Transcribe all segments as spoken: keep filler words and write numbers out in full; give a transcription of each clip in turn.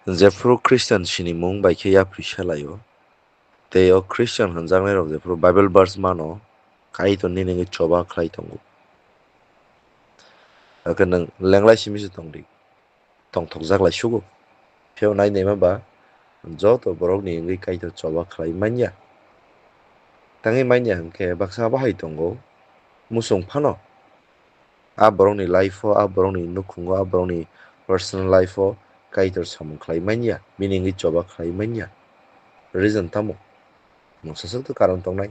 Jephru Christian sinimung bai khe yapri se lai-o, tei o Christian hwnjaknairok jephru Bible verse mano, Kaitor nini wngwi choba khlai tongo. Hakhe nwng lenglai simi se tong di, tongthokjak lai sugo. Phiyok nai naima ba joto borokni wngwi Kaitor choba khlai man ya. Tangwi man ya hwnkhe baksa bahai tongo, muchung phano. A borokni life-o, a borokni nukhungo, a borokni personal life-o Kaitor samung khlai man ya, bini wngwi choba khlai man ya. Reason tamo? Mungsa swk to karon tongnai.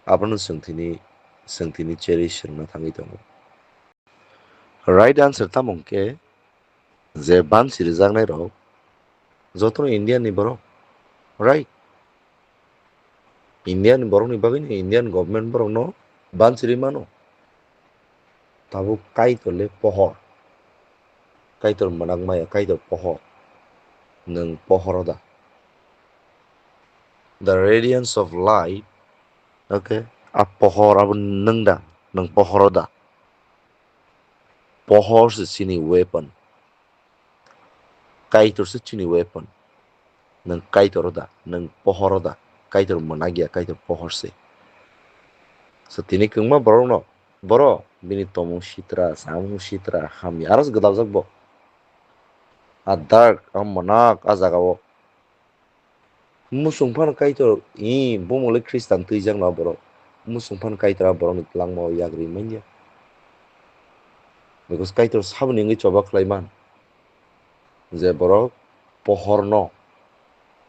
Abono chwng tini, chwng tini cherwi swrwngna thangwi tongo. Right answer tamo hwnkhe, je bansi rijaknairok jotono Indian ni borok, right? Indian borokni bagwino Indian government borokno bansiri mano. Tabuk Kaitor le pohor. Kaitor mwnakmaya, Kaitor pohor. Nwng pohoro da? The radiance of light, okay? A pohor abo nwng da? Nwng pohoro da? Pohor se chini weapon. Kaitor se chini weapon. Nwng Kaitor o da, nwng pohor o da, Kaitor mwnakya, Kaitor pohor se. So tini kwngma borokno, borok bini tomung sitra, samung sitra, hamya, aro se gwdaljak bo. A dark, a mwnak, a jaga o. Muchung phano Kaitor, i, bumung le Khristan twijak no borok. Muchung phano Kaitor a borokni twlangma o yagri manya. Because Kaitor saboni wngwi choba khlai man. Je borok pohorno,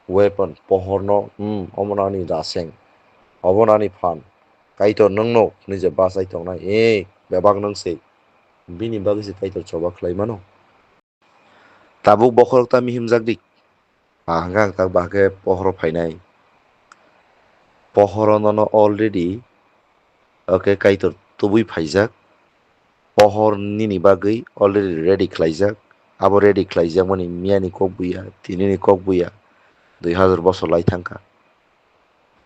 weapon, pohorno, hmm, omono ani raseng, obono ani phan. Kaitor nwngno hwnwi je bachai tongnai, eh, bebak nwng se. Bini bagwi se Kaitor choba khlai mano. Tabuk bokhorok ta mihimjak di. Ah, hwnkhe ang tak bahai khe pohoro phainai. Pohoro nono already, okay, Kaitor tubui phaijak. Pohor nini bagwi already ready khlaijak. Abo ready khlaijakmani miyani kok buya, tinini kok buya, dui hazar bosor lai thangkha.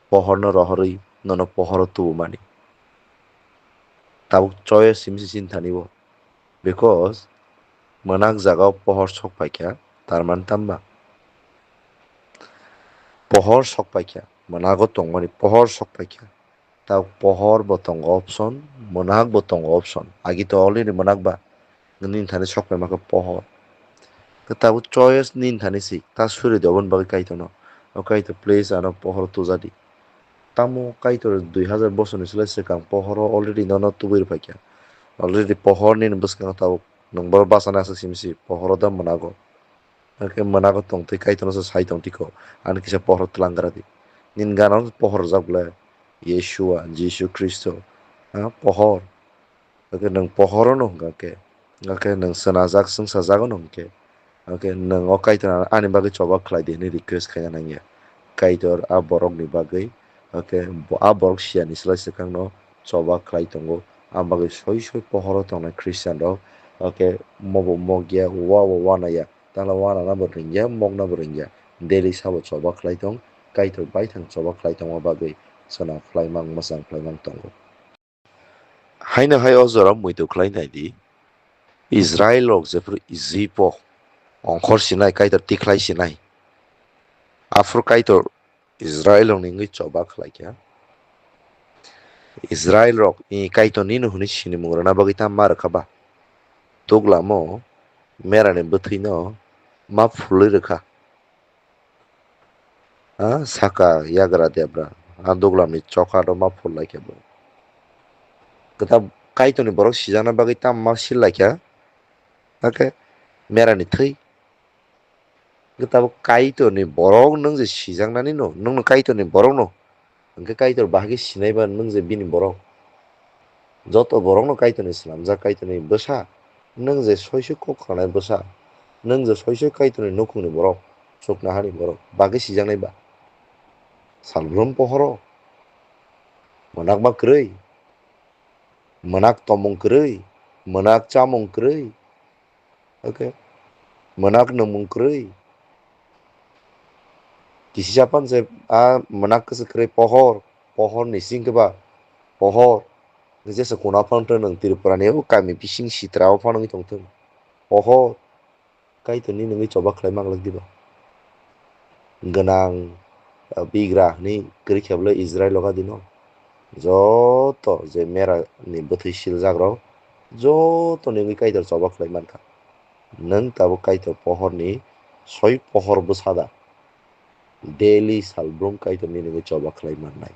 Pohorno rohorwi nono pohoro tubumani. Tabuk choice simi se chini thani bo. Because mwnak jaga o pohor sok paikha, tar mani tamba? Pohor sok paikha, mwnago tongmani pohor sok paikha. Tabuk pohor bo tongo option, mwnak bo tongo option. Agi to already mwnak ba, nini thani sok paima khe pohor. Khe tabuk choice nini thani si, ta suri di oboni bagwi Kaitorno. O Kaitor, please, ano pohor tuja di. Tamo Kaitor dui hazar bosorni slai swkang pohoro already nono tubui rwphaikha. Already pohor nini bwskango tabuk nwng borok bachana aswk simi si pohoro da mwnago. Hakhe mwnago tongtwi Kaitorno se sai tong tiko, ani kisa pohor twlang gra di. Nini gana pohor rwjak bwle Yeshua, Jisu Khristo, ha, pohor. Hakhe nwng pohorono hwnkha khe, hakhe nwng swnajak, swngsajagono hwnkhe, hakhe nwng o Kaitor ani bagwi choba khlai di hwnwi request khaina nangya. Kaitor a borokni bagwi, hakhe bo, a borok siyani slai swkangno choba khlai tongo. Ang bagwi soi soi pohoro tongnai Christian rok, hakhe mobo mokya, wa bo wanaya, tala wananabo ringya, moknabo ringya. Daily sabo choba khlai tong, Kaitor baithang choba khlai tongma bagwi chwna khlaimang, mwchang khlaimang tongo. Haino hai o jora muitu khlai nai di, Israel rok jephru Egypt o ongkhor sinai, Kaitor tikhlai sinai. Aphuru Kaitor Israel rokni wngwi choba khlai kha. Israel rok i Kaitor nini hwnwi sinimung rwna bagwi ta ma rwkha ba? Tuglamo merani bwthwino ma phulwi rwkha. Ha, saka yagra debra, a duglamni chokha do ma phul lai khe bo. Kwtal Kaitorni borok sijakna bagwi tamo ma sil lai kha, hakhe merani thwi. Kwtal Kaitorni borok nwng je sijaknani no, nwngno Kaitorni borok no, hwnkhe Kaitor bahai khe sinai ba nwng je bini borok. Joto borokno Kaitorni swnamjak Kaitorni bwsa, nwng je soi soi kok khanai bwsa, nwng je soi soi Kaitorni nukhungni borok, chuknohani borok, bagwi sijaknai ba? Salbrum pohoro, mwnakma kwrwi, mwnak tomung kwrwi, mwnak chamung kwrwi, okay, mwnak nwngmung kwrwi. Kisi sapan se a mwnak kwswk kwrwi pohor, pohor ni sing khe ba pohor. Jesa kuna phano nwng Tripura ni o kami bising sitra o phano wngwi tongthung. Pohor. Kaitor nini wngwi choba khlai manglak diba? Gwnang, ah, bigra hwnwi kwrwi khe bwle Israil o gadino. Joto je mera ni bwthwi siljak rok, joto ni wngwi Kaitor choba khlai mankha. Nwng tabuk Kaitor pohor ni soi pohor bwsa da? Daily salbrum Kaitor nini wngwi choba khlai mannai.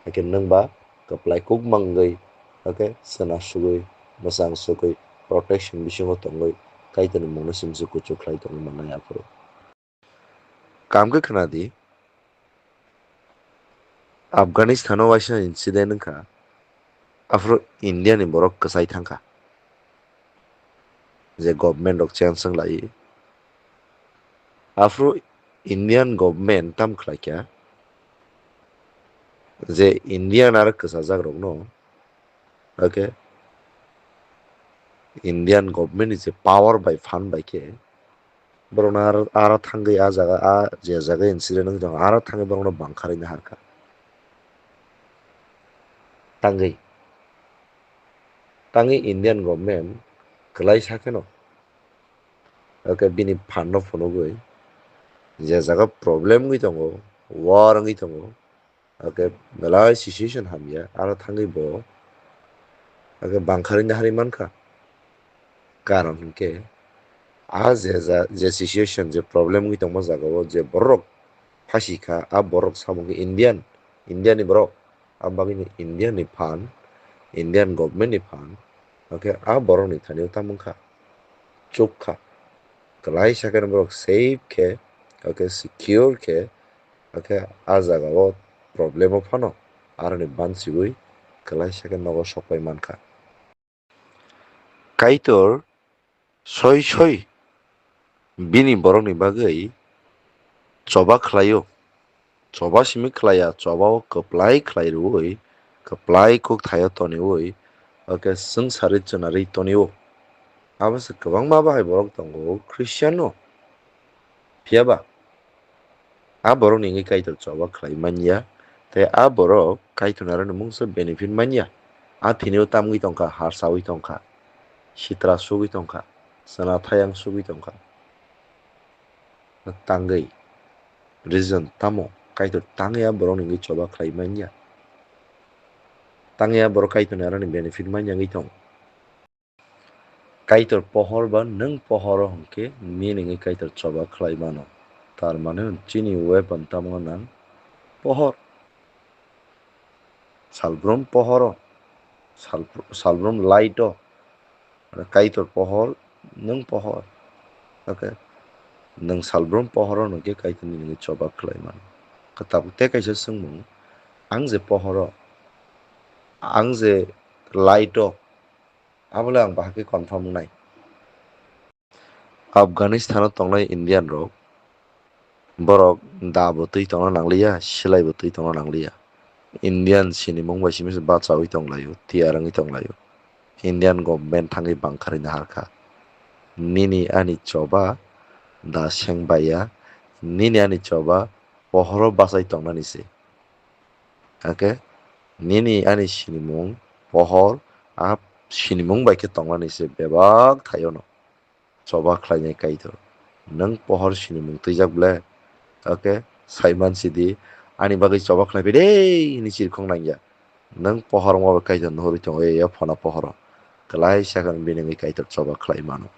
Hakhe nwng ba kwplai kuk mangwi, hakhe chwna sugwi, mwchang sugwi, protection bisingo tongwi Kaitor ni mungno simsu kuchuk khlai tongwi mannai aphuru. Kam khe khna di, Afghanistan o waisa incident wngkha, aphuru India ni borok kwchai thangkha, je government rok change wng lai. Aphuru Indian government tam khlai kha, je Indian aro kwchajak rokno, okay, Indian government ni je power bai fund bai khe, borokno aro, aro thangwi a jaga, a je jaga incident wngwi tongo, aro thangwi borokno bangkharwi naharkha. Tangwi, tangwi Indian government kwlai sa kheno, okay, bini fund no phunugwi je jaga problem wngwi tongo, war wngwi tongo, okay, belai situation hamya, aro thangwi bo, okay, bangkharwi naharwi mankha. Karon hinkhe, a je ja-, je situation, je problem wngwi tongma jagao je borok phasi kha, a borok samung khe Indian, India ni borok, a bagwino India ni fund, Indian government ni fund, okay, a borok ni thani o tamo wngkha, chuk kha, kwlai sakhe borok safe khe, okay, secure khe, okay, a jagao problem o phano aroni banchiwi kwlai sakhe nogo sokpai mankha. Kaitor soi soi bini borokni bagwi choba khlaio. Choba simi khlaiya, choba o kwplai khlai rwui, kwplai kuk thaio toniui, okay, swngcharwi chwnarwi tonio. Abo se kwbangma bahai borok tongo Christian no. Phiya ba? A borokni wngwi Kaitor choba khlai manya, tei a borok Kaitorni aroni mungsa benefit manya. A thini o tamgwi tongkha, harsaui tongkha, sitra sugwi tongkha, chwna thayang sugwi tongkha. Tangwi reason tamo Kaitor tangwi a borokni wngwi choba khlai manya? Tangwi a borok Kaitorni aroni benefit manya wngwi tong? Kaitor pohor ba nwng pohoro hwnkhe nini wngwi Kaitor choba khlai mano. Tar mane chini weapon tamo nang pohor. Salbrum pohoro, salbr-, salbrum light o, Kaitor pohor, nwng pohor. Okay. Nwng salbrum pohoro hwnkhe Kaitor nini wngwi choba khlai mano. Tabuk tei kaisa swngmung, ang je pohoro, ang je light o, Abole ang bahai khe confirm wngnai. Afghanistan o tongnai Indian rok, borok da bo twi tongna nangliya, silai bo twi tongna nangliya. Indian sinimung bai simi se bachaui tonglaio, tiyar wngwi tonglaio. Indian government thangwi bangkharwi naharkha. Nini ani choba da seng baiya, nini ani choba pohoro bachai tongnani se. Hakhe nini ani sinimung pohor a sinimung bai khe tongnani se bebak thaio no choba khlainai Kaitor. Nwng pohor sinimung twijak ble? Hakhe sai mansidi, ani bagwi choba khlai phai de hwnwi chirikhok nangya. Nwng pohor wngma bai Kaitor nuhurwi tongo, e, e phona pohoro. Kwlai sakhe bini wngwi Kaitor choba khlai mano.